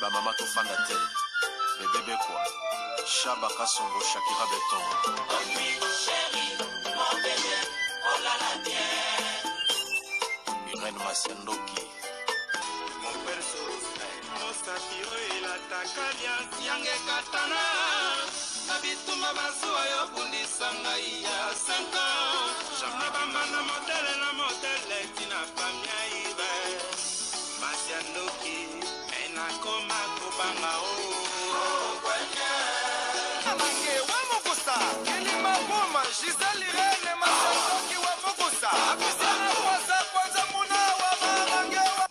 Ba mama tofanda te. Bebe Bekwa, Shaba Kasongo, Shakira Beton. Irène Masiandoki. Mosapi oyo elataka liasi yanga ekatana na bitumba bazuwa yo bundisa ngai ya 5 ans na bambanda modele na modele tina famia ibe masi ya ndoki me nakoma kobanga o Amange wa mokusa kilima buma Gisèle Irene Masandoki wa mokusa Apisiana kwanza kwanza muna wa mamange wa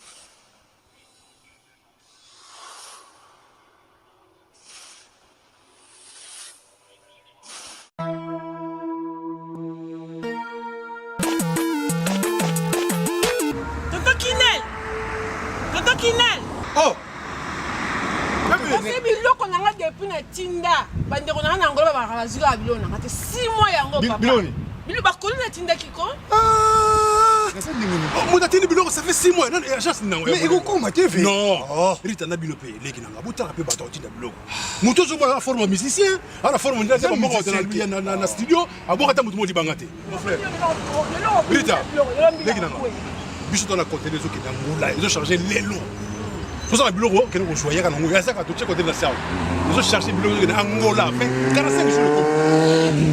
Tonton Kinel! Tonton Kinel! Oh! Kasi biloko na nga depuis na tinda bandeko na nga na Angola babaka bazwi kaka biloko na nga te 6 mois yango papa. Biloko nini? Biloko bakoli natindaki ko. Ah! Moto atindi biloko ça fait 6 mois nani agence nango. Mais ekokoma te ve. Non. Oh. Rita na bino pe leki na nga botala pe bato atinda biloko. Moto ozomona na forme musicien, ana forme ndenge ata moko na na na studio, aboka ata moto moko libanga te. Mon frère. Rita, leki na nga. Biso to na conteneur ezokende Angola, ezo charger lelo. Tozala biloko okende kozwa yaka nango, yazaka totie conteneur na sawa. Ezo charger biloko ezokende Angola, fait 45 jours ekomi.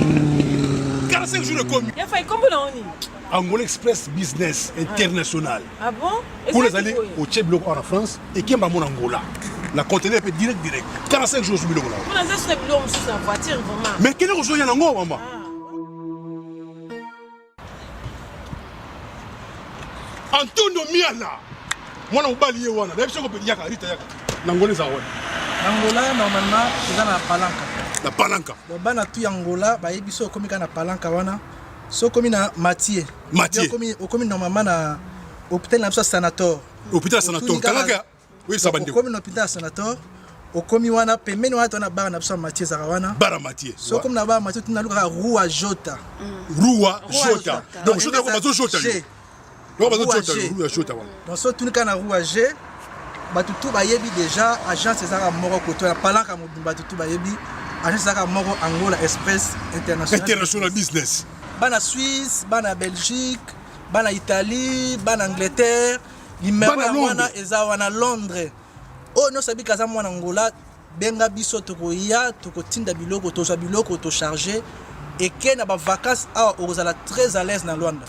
45 jours ekomi. Ya fai kombo na oni? Angola Express Business International. Ah bon? Kuna ezali otie biloko awa na France ekemba mona Angola. Na conteneur pe direct direct. 45 jours biloko na. Kuna eza suna biloko mosusu na voiture vraiment. Mais kende kozwa ya nango mama. Antonio Miala mwana mobali ye wana nayebi soko yaka Rita yaka na Angola eza wana. Na Angola normalement eza na Palanca. Na Palanca. Bana tu ya Angola bayebi so okomi kaka na Palanca wana. So okomi na Mathieu. Mathieu. Okomi okomi normalement na hôpital na biso ya Sanator. Hôpital Sanator. Kangaka oyebisa bandeko. Okomi na hôpital ya Sanator. Okomi wana pembeni wana tona bar na biso ya Mathieu ezalaka wana. Bar ya Mathieu. So okomi na bar Mathieu tuna lukaka Rua Jota. Rua Jota. Donc Jota bazo Jota. Donc bazo Jota Rua Jota wana. Donc so tuni kaka na Rua G bato tu bayebi déjà agence ezalaka moko koto ya palanka mobimba bato tu bayebi agence ezalaka moko Angola Express International International Business. Bana Suisse, bana Belgique, bana Italie, bana Angleterre, numero Bana ya Londres. wana eza wana Londres. Oyo nyonso abika aza mwana Angola, benga biso tokoya tokotinda biloko tozwa biloko tocharge eke na ba vacances awa okozala très à l'aise na Luanda.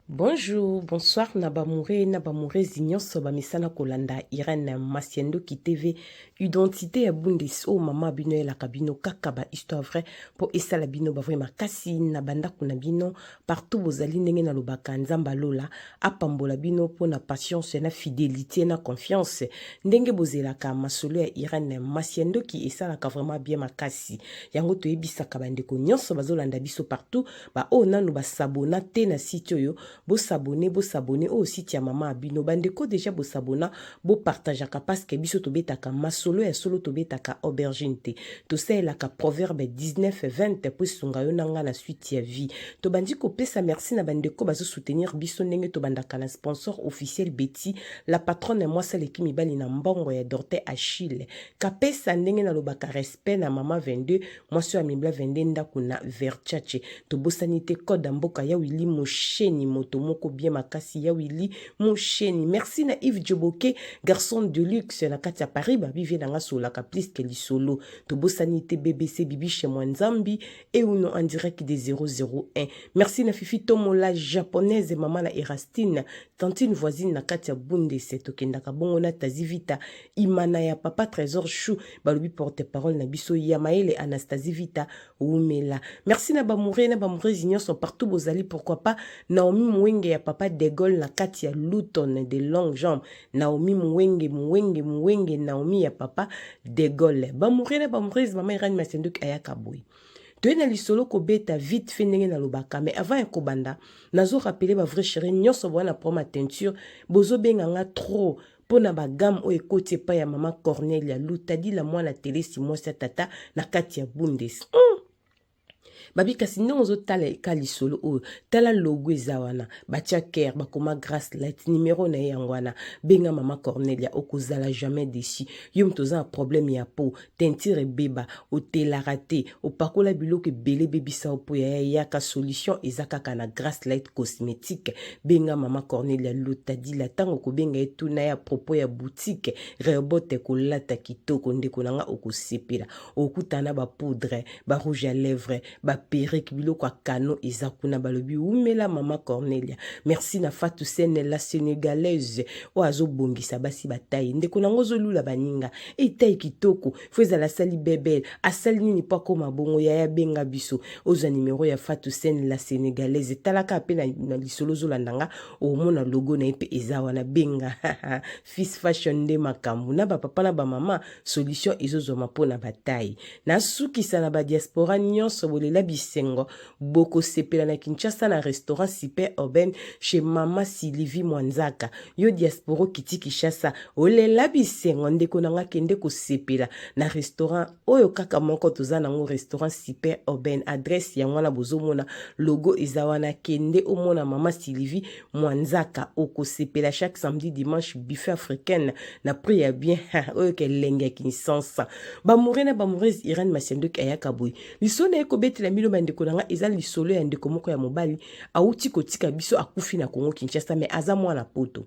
Bonjour, bonsoir na bamoure na bamourezi nyonso bamesana kolanda Irène Masiandoki TV identité ya Bundes oyo mama bino elaka bino kaka ba histoire vraie mpo esala bino ba vrai makasi na bandako na bino partout bozali ndenge nalobaka Nzambe alola apambola bino mpo na patience na fidelité na confiance ndenge bozelaka masolo ya Irène Masiandoki esalaka vraiment bien makasi yango toyebisaka bandeko nyonso bazolanda biso partout Ba oyo nanu ba s'abonna te na site oyo, bo s'abonner, bo s'abonner oyo site ya maman a bino. Ba ndeko dejà bo s'abonna, bo partageaka parce que biso tobetaka masolo ya solo tobetaka aubergine te. Tosalelaka proverbe 19 20 po esunga yo na nga na suite ya vie. Tobandi kopesa merci na ba ndeko bazo soutenir biso ndenge tobandaka na sponsor officiel Betty, la patronne mwasi aleki mibali na mbongo ya Dorte Achille. Kapesa ndenge nalobaka respect na maman 22 Mwasi oyo amibla 22 ndako na Verchace. Tobosani te code ya mboka ya Willy Musheni moto moko bien makasi ya Willy Musheni. Merci na Yves Djoboke garçon de luxe na kati ya Paris ba bivie na nga solaka plus que lisolo. Tobosani te BBC Bibi chez moi Nzambi et uno en direct de 001. Merci na Fifi Tomola japonaise maman na Erastine tantine voisine na kati ya Bundes tokendaka bongo na Tazi Vita Imana ya papa Trésor Chou balobi porte parole na biso ya mayele Anastasie Vita wumela merci na bamoure na bamoureuses nyonso partout bozali pourquoi pas Naomi Muwenge ya papa De Gaulle na kati ya Luton de longue jambe Naomi Muwenge Muwenge Muwenge Naomi ya papa De Gaulle bamoure na bamoureuses mama Irani Masenduki ayaka boye toye na lisolo kobeta vite fait ndenge nalobaka mais avant ya kobanda nazo rappeler ba vrai chéri nyonso boya na problème ya teinture bozobenga nga trop mpo na ba gamme oyo ekoti epai ya mama Cornelia Lutadila mwana Telesi mwasi ya tata na kati ya Bundes. Babi kasi ndenge ozotala eka lisolo oyo, tala logo eza wana, batia care, bakoma Grace Light, numero na ye yango wana. Benga mama Cornelia, okozala jamais déçu. Yo moto oza na problème ya peau, teinture ebeba, otelaka te, opakola biloko ebele ebebisa yo po yaya, yaka solution eza kaka na Grace Light Cosmétique. Benga mama Cornelia Lutadila, ntango okobenga ye tuna ye à propos ya boutique Rehoboth, kolata kitoko ndeko na nga okosepela. Okutana ba poudre, ba rouge à lèvres, ba perruque, biloko ya kano eza kuna. Balobi wumela mama Cornelia. Merci na Fatou Sene la Sénégalaise oyo azobongisa basi batayi. Ndeko nango ozolula baninga etayi kitoko, fo ezala asali bebel, asali nini mpo akoma bongo? Yaya, benga biso ozwa numero ya Fatou Sene la Sénégalaise. Talaka mpe na lisolo ozolanda nga, omona logo na ye mpe eza wana. Benga Fils Fashion nde makambo na bapapa na bamama, solution ezozwama mpo na batayi. Nasukisa na badiaspora nyonso, bolela bisengo, bokosepela na Kinshasa na restaurant Super Urbaine chez mama Sylvie Mwanzaka. Yo diaspora okiti Kinshasa, olela bisengo ndeko na nga, kende kosepela na restaurant oyo kaka moko toza nango, restaurant Super Urbaine. Adresse yango wana bozomona, logo eza wana. Kende omona mama Sylvie Mwanzaka, okosepela. Chaque samedi, dimanche, buffet africaine na prix ya bien oyo kelenge ya Kinshasa. Bamoure na bamourese, Irene Masiandoki ayaka boye lisolo na ye kobetela bino bandeko na nga. Eza lisolo ya ndeko moko ya mobali awuti kotika biso, akufi na Congo Kinshasa, mais aza mwana poto.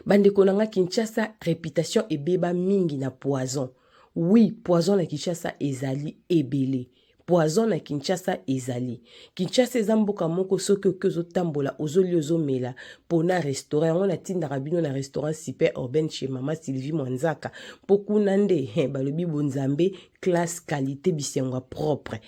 Bandeko na nga, Kinshasa réputation ebeba mingi na poison. Oui, poison na Kinshasa ezali ebele, poison na Kinshasa ezali. Kinshasa eza mboka moko soki oki ozotambola, ozolia, ozomela mpona restaurant yango natindaka bino na restaurant Super Urbaine chez mama Sylvie Mwanzaka, mpo kuna nde balobi bonzambe, classe, qualité, bisengo ya propre.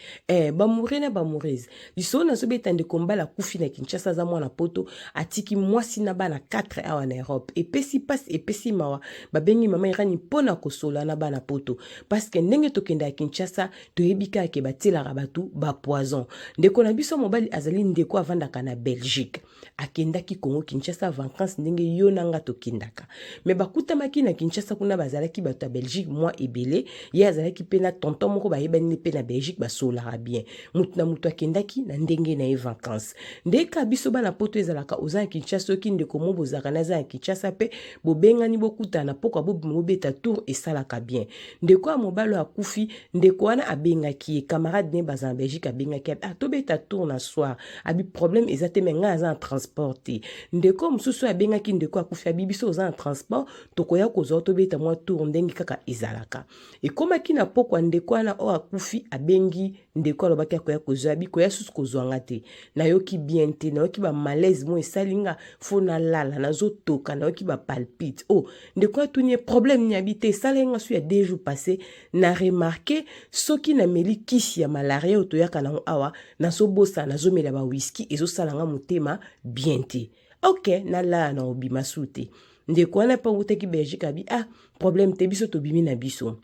Bamoure na bamourese, lisolo nazobeta, ndeko mbala akufi na Kinshasa, aza mwana poto, atiki mwasi na bana 4 awa na Europe. Epesi mpasi, epesi mawa. Babengi mama Irani mpona kosola na bana poto, parce que ndenge tokendaka Kinshasa, toyebi kaka ke batielaka bato bapoison. Ndeko na biso mobali azali ndeko avandaka na Belgique, akendaki Congo Kinshasa vacances ndenge yo na nga tokendaka, me bakutamaki na Kinshasa kuna, bazalaki bato ya Belgique mwa ebele. Ye azalaki mpe na tonton moko bayebani mpe na Belgique, basololaka bien. Motu na motu akendaki na ndenge na ye vacances. Ndeka biso bana poto ezalaka, oza na Kinshasa, soki ndeko mo bozalaka na aza na Kinshasa mpe bobengani, bokutana pokwa, bobima, bobeta tour, esalaka bien. Ndeko ya mobali oyo akufi, ndeko wana abengaki ye, camarade ne baza na Belgique, abengaki abi: "Ah, tobeta tour na soir." Abi: "Problème eza te, me ngai aza na transport te." Ndeko mosusu oyo abengaki ndeko akufi abi: "Biso oza na transport, tokoya kozwa, tobeta mwa tour." Ndenge kaka ezalaka, ekomaki na pokwa, ndeko wana oyo akufi abengi ndeko alobaki akoya kozwa, abi: "Koya susu kozwanga te, nayoki bien te, nayoki bamalaise mo esali nga, fo nalala, nazotoka, nayoki bapalpite." Oh, ndeko atuni ye problème nini, abi te esalaki nga su ya 2 jours passé, na remarquer soki nameli kisi ya malaria oyo toyaka nango awa, nazobosana, nazomela bawiski, ezosala nga motema bien te. Ok, nalala, na obima su te. Ndeko wana mpe awutaki Belgique abi: "Ah, problème te, biso tobimi na biso."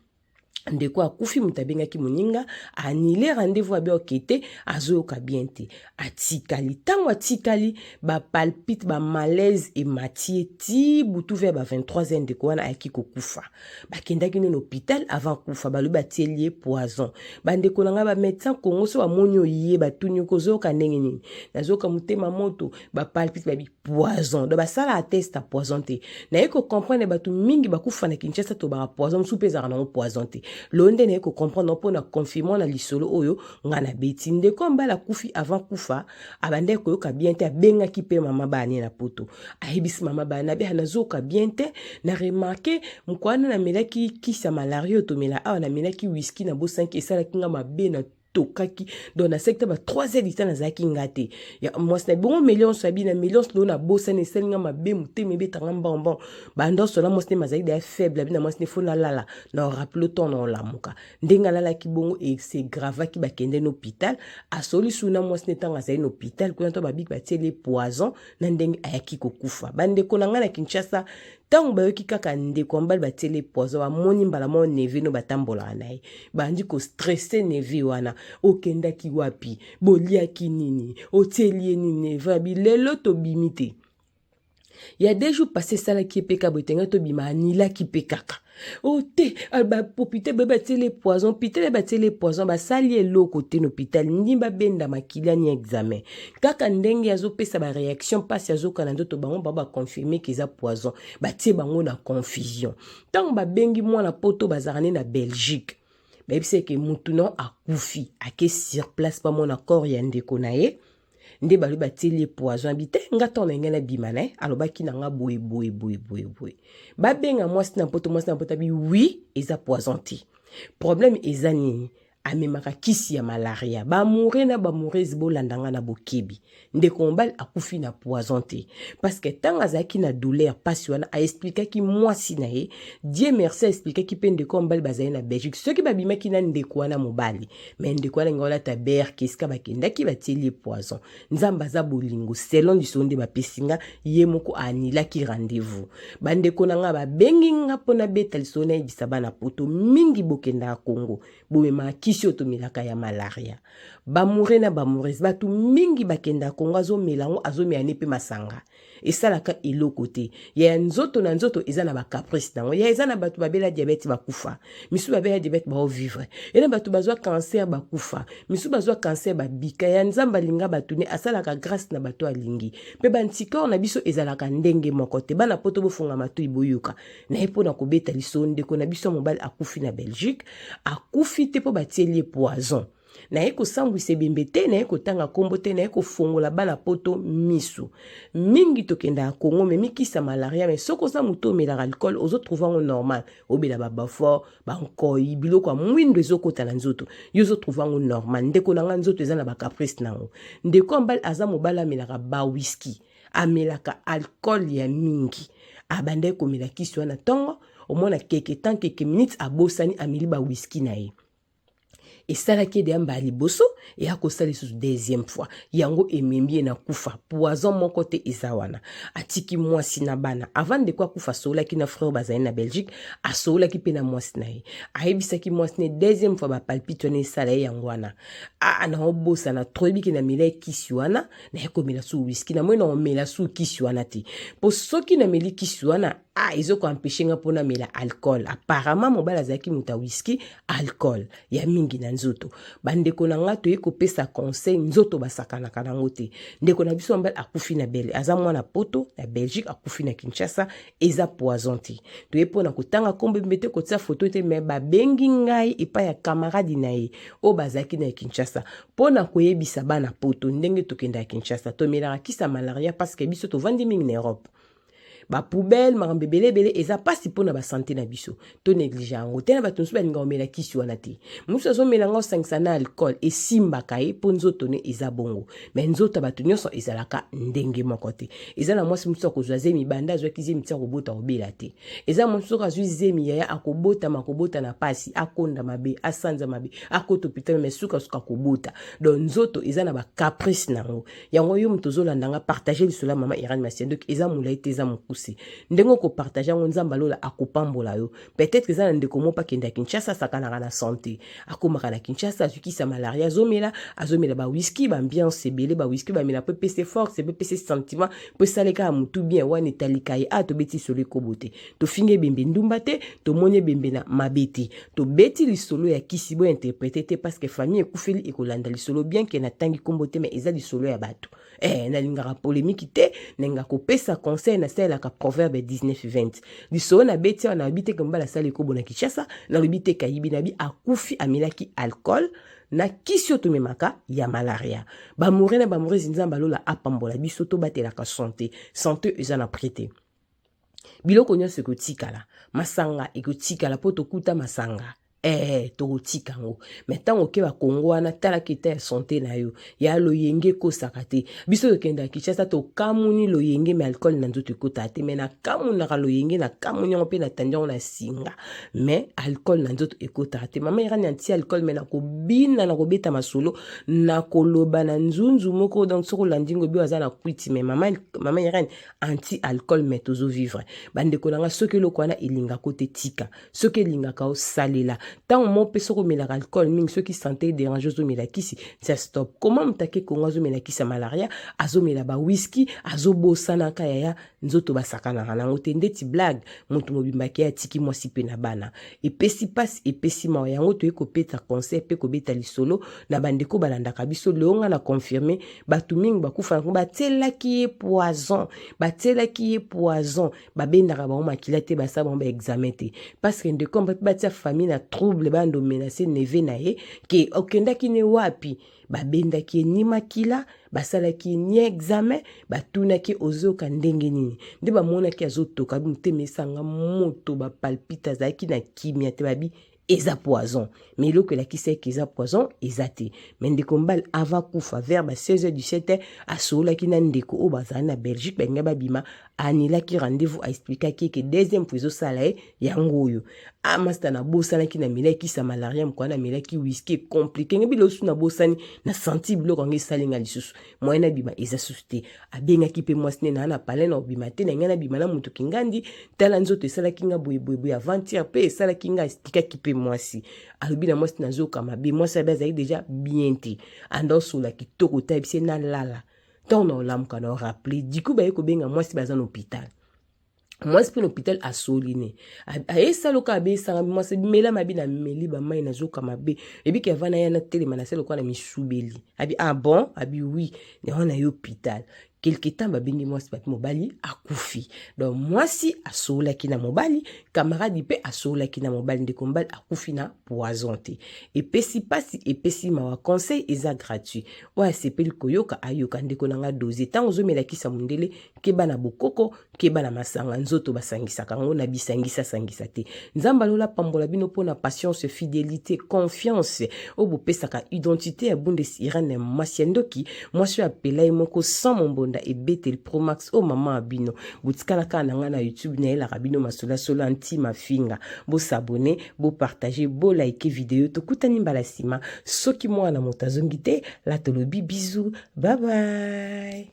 Ndeko akufi, moto abengaki moninga anile rendez-vous, abi oke te, azoyoka bien te. Atikali, ntango atikali, bapalpite, bamalaise emati ye ti butu vers ba 23 heures. Ndeko wana ayaki kokufa, bakendaki nde na hôpital. Avant kufa, balobi batieli ye poison. Bandeko na ngai, bamédecin Congo so bamoni oye, batuni yo kozoyoka ndenge nini, nazoyoka motema moto, bapalpite, babi poison. Donc basala test ya poison te. Naye kocomprendre bato mingi bakufa na Kinshasa, tobaka poison, mosusu mpe ezalaka nango poison te. Lelo nde naye kocomprendre mpona confirmant na lisolo oyo ngai nabeti. Ndeko mbala akufi, avant kufa abandaki koyoka bien te, abengaki mpe mama bana na poto, ayebisi mama bana abi: "Nazoyoka bien te, na remarquer moko wana namelaki kisi ya malaria oyo tomela awa, namelaki whisky, nabosanki, esalaki nga mabe na tokaki, donc nasalaki ta ba 3 heures du temps nazalaki nga te." Ya mwasi na bongo melions abi na melions lelo nabosani, esali nga mabe, motema ebetanga mbambam. Bandoso na mwasi ne mazalaki deya faible, abi na mwasi ne fo nalala na rappeler temps na olamuka. Ndenge alalaki bongo, esegravaki, bakende na hôpital. Asoli su na mwasi ne ntango azali na hôpital kuna to babiki batieli poison na ndenge ayaki kokufa. Bandeko na ngai na Kinshasa, ntango bayoki kaka ndeko ya mobali batieli poison, bamoni mbala moko neveu no batambolaka na ye, bandi kostresser neveu wana: "Okendaki wapi? Boliaki nini? Otieli ye nini?" Neveu abi: "Lelo tobimi te." Ya deux jours passé esalaki ye mpe ka boye tenge tobima anilaki mpe kaka o oh, te ah, bahôpital boye batieli poison hôpital ye batieli poison basali eloko te na hôpital ndi babenda makila ni examen kaka ndenge azopesa baréaction mpasi azoka na nzoto bango bao baconfirme ke eza poison batie bango na confusion ntango babengi mwana poto bazalaka nde na belgique bayebisa eke mutu na akufi ake sur place bamona corps ya ndeko na ye nde balobi batieli ye poison abi te nga ntango na ngai nabima na ye alobaki na nga boye boye boye boye boye babenga mwasi na poto mwasi na poto abi wi eza poison te problème eza nini amemaka kisi ya malaria bamoure na bamourese bolanda nga na bokebi ndeko mobali akufi na poison te parce que ntango azalaki na douleur mpasi wana aexplikaki mwasi na ye dieu merci aexplikaki mpe ndeko mobali bazali na belgique soki babimaki na ndeko wana mobali me ndeko wana ngai olata berke esika bakendaki batieli ye poison nzambe aza bolingo selon lisolo nde bapesi nga ye moko anilaki rendez-vous bandeko na nga babengi nga mpo nabeta lisolo nayebisa bana poto mingi bokendaka kongo bomemaka kisi oyo tomelaka ya malaria bamoure na bamourese bato mingi bakendaka kongo azomela yango azomela ne mpe masanga esalaka eloko te ya nzoto na nzoto eza na bacaprice nango ya eza na bato babela diabete bakufa misusu babela diabete baovivre ena bato bazwa cancer bakufa misusu bazwa cancer babika ya nzambe alinga bato ne asalaka grâce na bato alingi mpe bantikor na biso ezalaka ndenge moko te bana poto bofunga matoi boyoka na ye mpo na kobeta lisolo ndeko na biso mobali akufi na belgique akufi te mpo batieli ye poison naye kosambwisa ebembe te naye kotanga nkombo te naye kofongola bana poto miso mingi tokendaka kongo me mikisa malaria me soki oza moto omelaka alcool ozotrouve yango normal obela babafor bankoi biloko ya mwindo ezokota na nzoto yo ozotrouve yango normal ndeko na ngai nzoto eza na bacaprice na yango ndeko ya mobali aza mobali amelaka bawiski amelaka alcool ya mingi abandaki komela kisi wana ntongo omona keke tant keke minutes abosani ameli bawiski na ye esalaki ede ya mbala liboso eya kosala lisusu deuxième fois yango ememi ye na kufa poison moko te eza wana atiki mwasi na bana avant ndeko akufa asololaki na frère bazali na belgique asololaki mpe na mwasi na ye ayebisaki mwasi na ye deuxième fois bapalpite wana esala ye yango wana aa naobosana trop ebiki na mela kisi wana naye komela su wiski na moi naomela su kisi wana te mpo soki nameli kisi wana ah ezokoempeshe nga mpo namela alcool apparemment mobali azalaki moto ya wiski alcool ya mingi na nzoto bandeko na nga toye kopesa conseil nzoto basakanaka nango te ndeko na biso mobali akufi na bele aza mwana poto na belgique akufi na kinshasa eza poison te toye mpo na kotanga nkombo ebembe te kotia foto te me babengi ngai epai ya kamaradi na ye oyo bazalaki na kinshasa mpo na koyebisa bana poto ndenge tokendaka kinshasa tomelaka kisa malaria parce que biso tovandi mingi na europe bapoubele makambo ebele ebele eza mpasi mpo na basante na biso to néglige yango te na bato mosusu balingaka komela kisi wana te mosusu azomela yango osangisa na alcool esimbaka ye mpo nzoto ne eza bongo me nzoto ya bato nyonso ezalaka ndenge moko te eza na mwasi mosusu akozwa zemi banda azwaki zemi ti akobota kobela te eza mwasi soki azwi zemi yaya akobotama akobota na mpasi akonda mabe asanza mabe akota hôpital me sukasuka akobota donc nzoto eza na bacaprice na yango yango yo moto ozolanda nga partage lisolo ya mama irane masiandoki eza molai te eza mokuse ndenge okopartage yango nzambe alola akopambola yo peut-être eza na ndeko moko akenda kinshasa asakanaka na sante akomaka na kinshasa azwikisa malaria azomela azomela bawiski baambiance ebele bawiski bamela mpo epese force mpo epese sentiment mpo esaleka ya motu bien wana etalika ye a tobeti lisolo ekobo te tofingi ebembe ndumba te tomoni ebembe na mabe te tobeti lisolo ya kisi bo interprete te parce que famille ekufeli ekolanda lisolo bien ke natangi nkombo te mais eza lisolo ya bato eh, nalingaka polemiki te nalingaka kopesa conseil nasalelaka proverbe 19 20 lisolo nabeti awa nalobi te ke mobali asali ekobo na kinshasa nalobi te kayibi nabi akufi amelaki alcool na kisi oyo tomemaka ya malaria bamoure na bamourese nzambe alola apambola biso tobatelaka sante sante eza na prix te biloko nyonso ekotikala masanga ekotikala mpo tokuta masanga eh, tokotika yango me ntango oke bakongo wana talaka eta ya sante na yo ya loyenge ekosaka te biso tokendaka kinshasa tokamuni loyenge me alcool na nzoto ekotaka te me nakamunaka loyenge nakamuni yango mpe natandi yango na singa me alcool na nzoto ekotaka te mama irani anti alcool me nakobina nakobeta masolo nakoloba na nzunzu moko donc soki olandi ngo bio aza na kwiti me mama, mama irani anti alcool me tozo vivre bandeko na nga soki eloko wana elingako te tika soki elingaka osalela Ntango moko mpe soki omelaka alcool mingi, soki sante ederange, ozomela kisi, tia stop. Koma moto ake Kongo azomela kisi ya malaria, azomela ba whisky, azobosanaka yaya nzoto basakanaka nango te. Ndeti blague, moto mobimba ake atiki mwasi mpe na bana. Epesi pasi, epesi mawa. Yango toye kopesa conseil mpe kobeta lisolo na bandeko balandaka biso. Leo nga na confirme bato mingi bakufa yango batielaki ye poison, batielaki ye poison, babendaka bango makila te, basala bango ba examen te, parce que ndeko mpe batia famille na trouble, bando menacer neveu na ye ke okendaki ne wapi. Babendaki ye ni makila, basalaki ye ni examen, batunaki ozoyoka ndenge nini, nde bamonaki azotoka, motema esanga moto, bapalpite, azalaki na kimia te, babi eza poison. Mais eloko elakisi eke eza poison eza te. Mais ndeko mobali ava kufa vers ba 16h 17h, asololaki na ndeko oyo bazali na Belgique, balingi babima, anilaki rendez-vous, aexplikaki eke deuxième fois ezosala ye yango oyo. Ah, master, nabosanaki namelaki kisa malaria mokwa, namelaki whisky compliqué, ngebi losu nabosani na santi biloko yango esali nga lisusu moyen nabima eza susu te. Abengaki mpe mwasi ne naa na palais na obima te, na ngai nabima na moto kingandi, tala nzoto esalaki nga boye boye boye, avant-hier mpe esalaki nga. Expliquaki mpe mwasi, alobi na mwasi nazoka mabe, mwasi abe azalaki déjà bien te, anda osola kitoko te, ayebisi ye nalala, ntango na olamuka na orappele. Du coup baye kobenga mwasi, baza na hôpital, mwasi mpe na hôpital asoli ne ayesala oka abesanga mwasi mela mabe, na meli bamai nazoka mabe, ebiki ava na ye natelema na se lokola na misubeli. Abi ah bon, abi oui, yango na ye hôpital. Quelque temps babengi mwasi, bapi mobali akufi. Donc mwasi asololaki na mobali, camarade mpe asololaki na mobali, ndeko mobali akufi na poison te. Epesi mpasi, epesi mawa. Conseil eza gratuit, oyo asepeli koyoka ayoka. Ndeko na nga dozie, ntango ozomelakisa mondele, keba na bokoko, keba na masanga, nzoto basangisaka yango na bisangisa-sangisa te. Nzambe alola pambola bino mpona patience, fidélité, confiance oyo bopesaka identité ya Bundes Irene mwasi ya ndoki, mwasi oyo apela ye moko sans mombonda ebeteli Promax oyo mama ya bino. Botikala kaka na ngai na YouTube, nayelaka bino masolo solo anti mafinga. Bosabone, bopartage, bolike video. Tokutani mbala nsima soki mwana moto azongi te. La tolobi bizu, bye bye.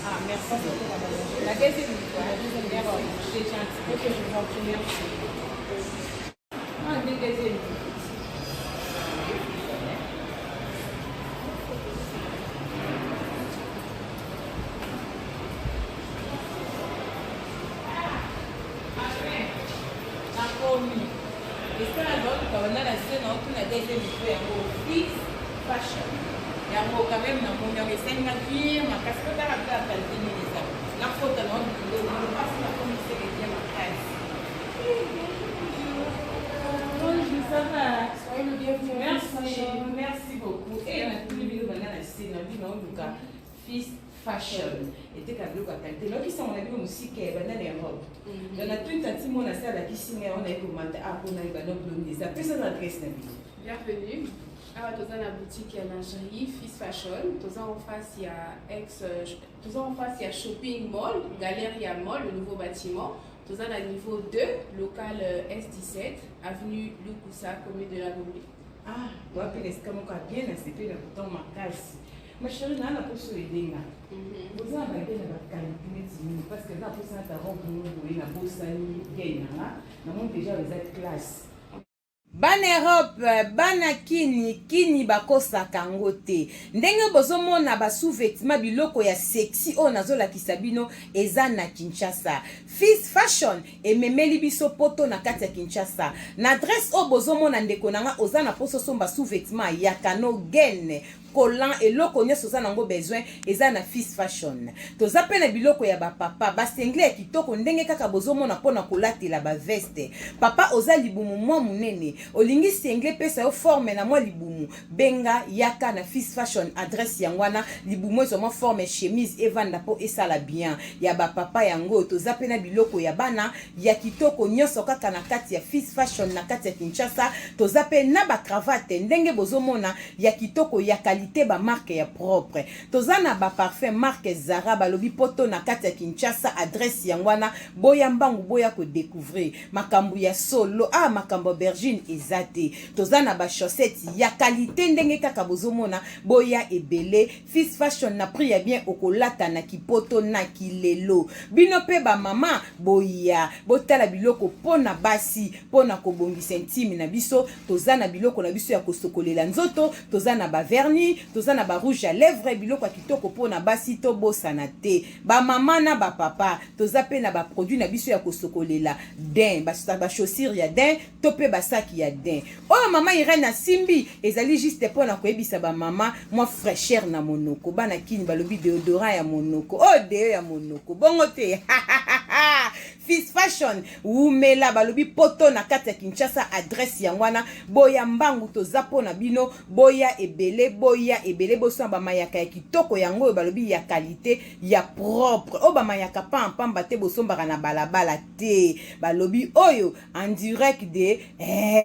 Ah, merci. La deuxième fois. Merci. C'est gentil. Ok, je vous en prie, merci. Ah, deuxième. Nakomi esala naoluka banda na se naotuna deuxième niveau yango Fils Fashion yango quand même namoni yango esalinga bien makasi po tala kaka qualité nini eza nakota na biloko mpasi nakomi seke bien makasi. Bonjour, ça va? Soyez le bienvenu. Merci, merci beaucoup. Et natuni bino banda na se na bino naoluka Fils Fashion eteka biloko ya qualité, nayokisango na bino mosika ya banda na Europe. Donc natuni tanti mona se alakisi ngai yango, naye komata a mpona yeba no bilongi eza pesa na adresse na bino. Bienvenue. Awa toza na boutique ya lingerie Fils Fashion. Toza en face ya ex toza en face ya shopping mall, Galeria Mall, le nouveau bâtiment. Toza na niveau 2, local S17, avenue Lukusa, commune de la Gombe. Ah, wapi na esika moko ya bien, nasepeli na kotango makasi. Ma chérie, naa na poso edenga boza na bage na baqualité neti nini? Parce que na posa nata robe moko boye, nabosani gei nanga, namoni déjà eza classe. Bana Europe, bana kini kini bakosaka yango te. Ndenge bozomona ba sous-vêtements, biloko ya sexy oyo nazolakisa bino eza na Kinshasa. Fils Fashion ememeli biso poto na kati ya Kinshasa. Na adresse oyo bozomona, ndeko na nga oza na poso somba sous-vêtements ya kano gaine collant, eloko nyonso oza nango besoin eza na Fils Fashion. Toza mpe na biloko ya bapapa, basengle ya kitoko ndenge kaka bozomona mpona kolatela baveste. Papa oza libumu mwa monene, olingi sengle pesa yo forme na mwa libumu, benga yaka na Fils Fashion. Adresse yango wana, libumu ezwa mwa forme, chemise evanda mpo esala bien ya bapapa yango. Toza mpe na biloko ya bana ya kitoko nyonso kaka na kati ya Fils Fashion na kati ya Kinshasa. Toza mpe na bacravate ndenge bozomona ya kitoko ya qualité. qualité, ba marque ya propre. Toza na ba parfum marque Zara. Balobi poto na kati ya Kinshasa, adresse yango wana. Boya mbangu, boya kodécouvrir makambo ya solo. Ah, makambo aubergine eza te. Toza na bachaussette ya qualité ndenge kaka bozomona. Boya ebele, Fils Fashion na prix ya bien, okolata na kipoto na kilelo. Bino mpe bamama, boya botala biloko mpo na basi, mpo na kobongisa intime na biso. Toza na biloko na biso ya kosokolela nzoto, toza na bavernis, toza na barouge à lèvre, biloko ya kitoko mpo na basi. Tobosana te bamama na bapapa, toza mpe na baproduit na biso ya kosokolela daim, bachaussure ya daim to mpe basaki ya daim. Oyo mama Irene asimbi ezali juste mpo na koyebisa bamama mwa fraîcheur na monoko. Bana Kini balobi déodorant ya monoko, oyo deo ya monoko, bongo te. Fils Fashion wumela. Balobi poto na kati ya Kinshasa, adresse yango wana. Boya mbangu, toza mpo na bino. Boya ebele, boya ebele, bosomba bamayaka ya kitoko. Yango oyo balobi ya qualité, ya propre, oyo bamayaka pampamba te, bosombaka na balabala te. Balobi oyo en direct de eh.